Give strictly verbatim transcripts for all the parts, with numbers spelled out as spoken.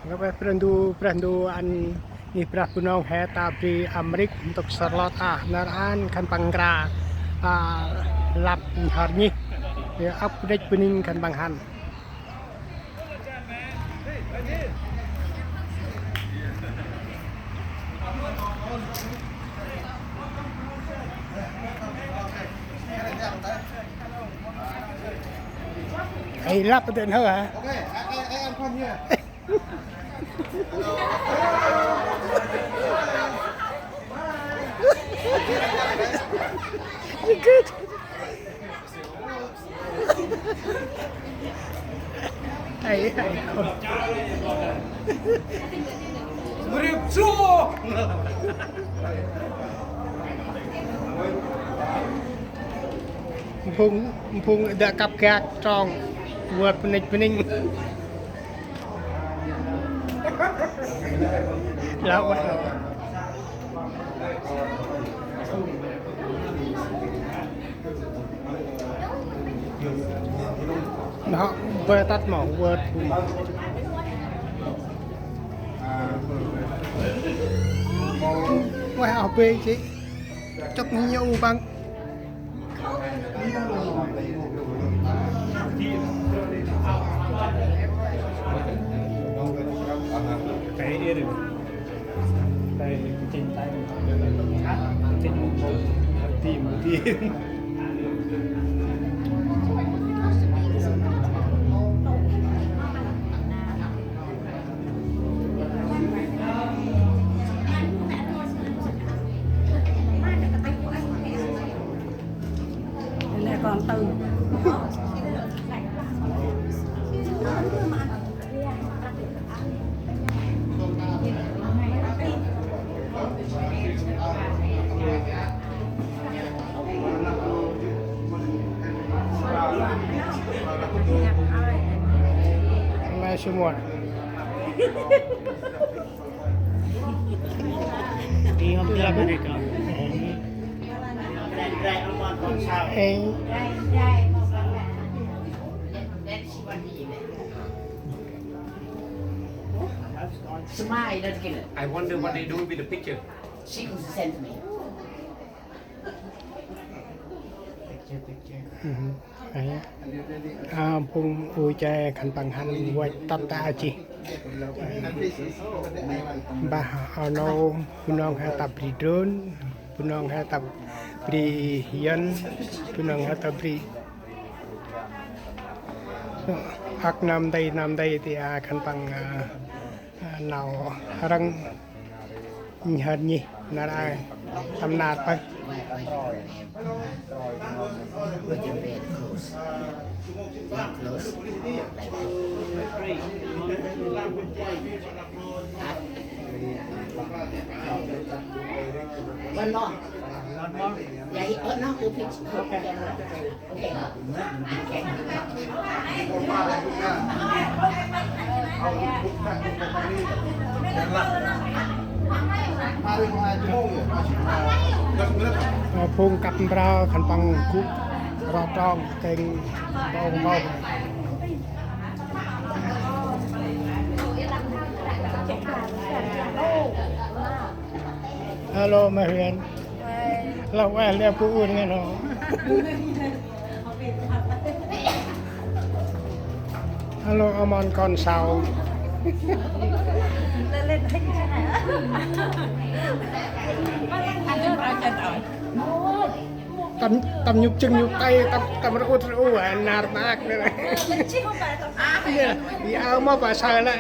Ngăp ê Brah Ndu, Brah Ndu ăn ngih Brah Bunong he ta bri Amêrik ntŭk Charlotte a nar aơ khân păng nkra, a, lăp nhhar nhih. Ê, ăp bnêch bơning khân păng hăn. Ê, lăp dên hơ hả? Good. Ê, ê, ê. Phung, phung đă kăp gak trong. Vơt bơnêch bơnênh. Lah, ueh. Nơh, bơi tât mâu, vơt bu mâu. Ueh, oh, bơi chih. Chŏk ñu păng. Nê kon Tư. Mai sumur. Ê, hôm kia bên này có. Ê. Smile, that's good. I wonder what they do with the picture. She could send me. Picture, picture. Ê, a, phung u che khân păng hăn văch tât ta jêh. Mbah Arnâu, Bunong he ta bri Drôn, Bunong he ta bri Yuăn, Bunong he ta bri. Hăk năm dây, năm dây ti a khân păng, a, a, nau răng. Nhhar nhih, nar aơ, tâm nar pơh. One more. Yeah, oh, no, you fix. Okay. Phung kăp mprơ khân păng gŭ ro trong têng bông bông. Alo, Mai Huyền. Ê. Lah ueh lĕ bu ur ngăn hŏ. Alo, amon kon sau. Tâm, tâm nhŭp chân nhŭp tay, tâm, tâm rŭt rŭ, a, nar tak nê. Ê, ê, mâu ba saơ lĕ.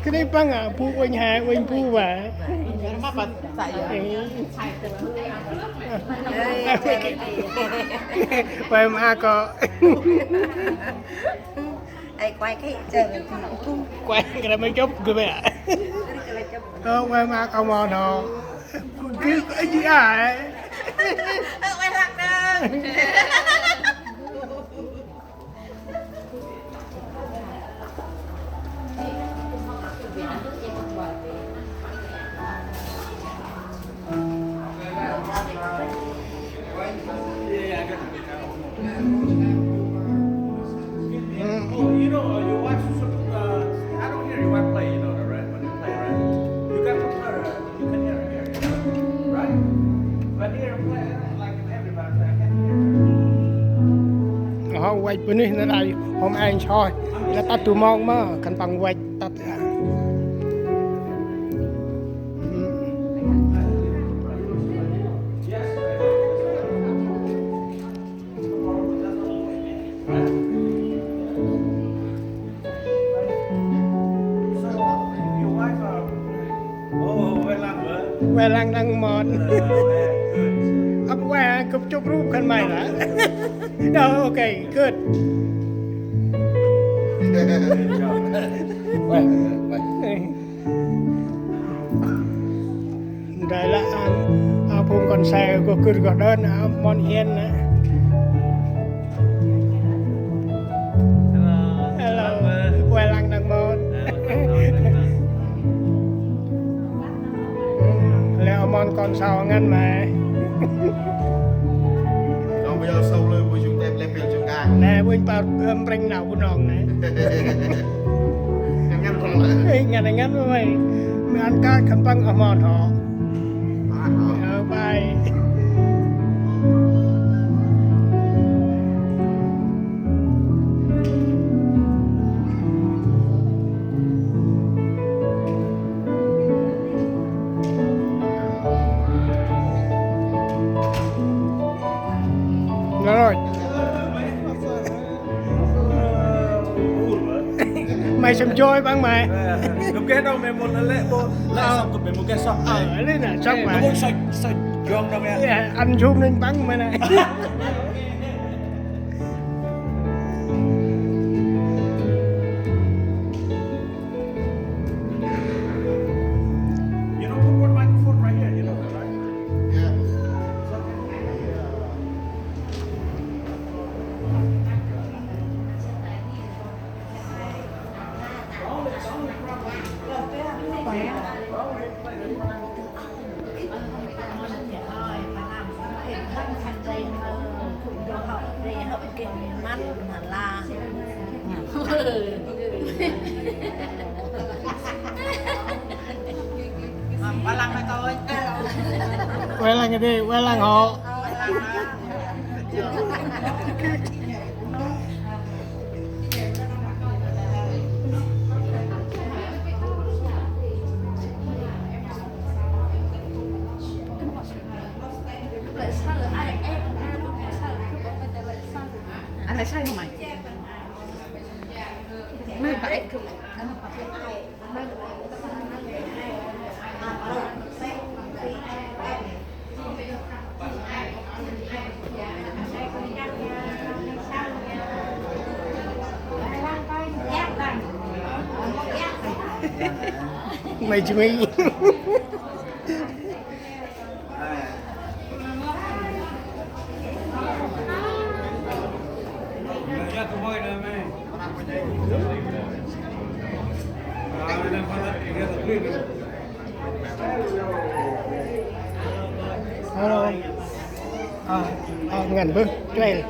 Kơt nây păng a, bu uănh he, uănh bu ba. Ueh ma ko. Ê, quay cái, quay cái này mới chụp kơ bé. Ơ, ueh ma ko mâu nô. Kơ, kơ, ê, jêh a. Ơ, ueh lăk đơ̆. Hŏ văch bunuyh nơh rai hôm êng soi. Lĕ tât du mông ma khân păng văch tât. Ueh lăng nâng mon. Ăp ueh gâp chụp rup khân may lah. Ơ, ok, good. Ueh, ueh. Ndai lah, a, a, phung kon se gâp gĭr gâp đŏng, a, mon yên, a. Hello. Ueh lăng nâng mon. Lĕ a mon kon sau ngăn mê. Kon bu yau sau lơi bu jung tem lĕ pel jung kang. Nê, bu inh pau, ơ, mprêng nau bu nong nê. Ngăn ngăn rong lơi. Ê, ngăn ngăn mê. Mê ăn ka khân păng a mon hŏ. Ơ, bye. Rồi. Mày xem trôi băng mày. Gâp geh đŏng mê mâu lĕ lĕ bô. Lĕ sŏk gâp mê mâu geh sŏk. Ơ, lĕ nè, sŏk mày. Gâp mâu sŏk, sŏk jong đŏng mê. Ăn zoom lên băng mày nè. You know, put one microphone right here, you know that, right? Yeah. Ueh lăng đi, ueh lăng hŏ. Ăn lại say không mày? Mày phải. Mày chỉ mày. Hello. Ơ, ơ, ngăn bơh, chuel.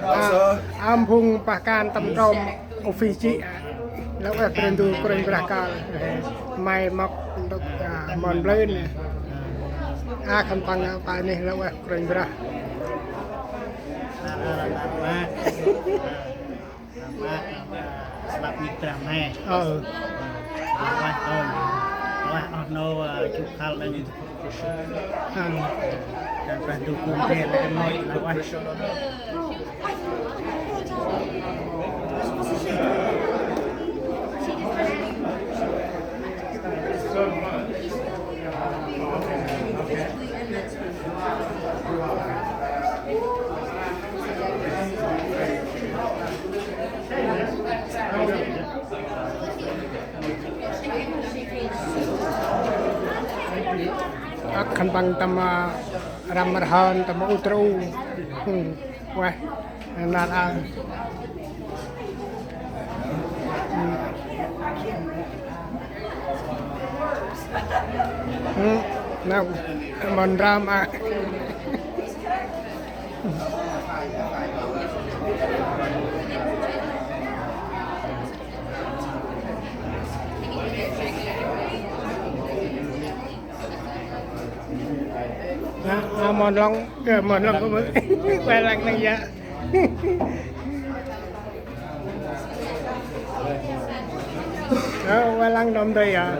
Ơ, a, phung pah kan tâm trôm office jê̆, a. Lŏ ueh Brah Ndu Kôranh Brah kơl, ơ, may mâp ntŭk, a, mon blơi nê. A, khân păng, a, pa nê lŏ ueh Kôranh Brah. Slap nhịp Brah mhe. Ơ. Lah, ơ. Lah, oh no, ơ, chụp khal đang. Ơ. Đang Brah Ndu kơl đe, lĕ mâp, lah, ơ. Ăt khân păng tâm, a, răm rhơn tâm ŭt rŭ. Ueh, nar a. Nau, mon răm a. Nă, a, mon lŏng, ơ, mon lŏng kơ mơ. Ueh lăng nâng ya. Ơ, ueh lăng đŏng dơi a.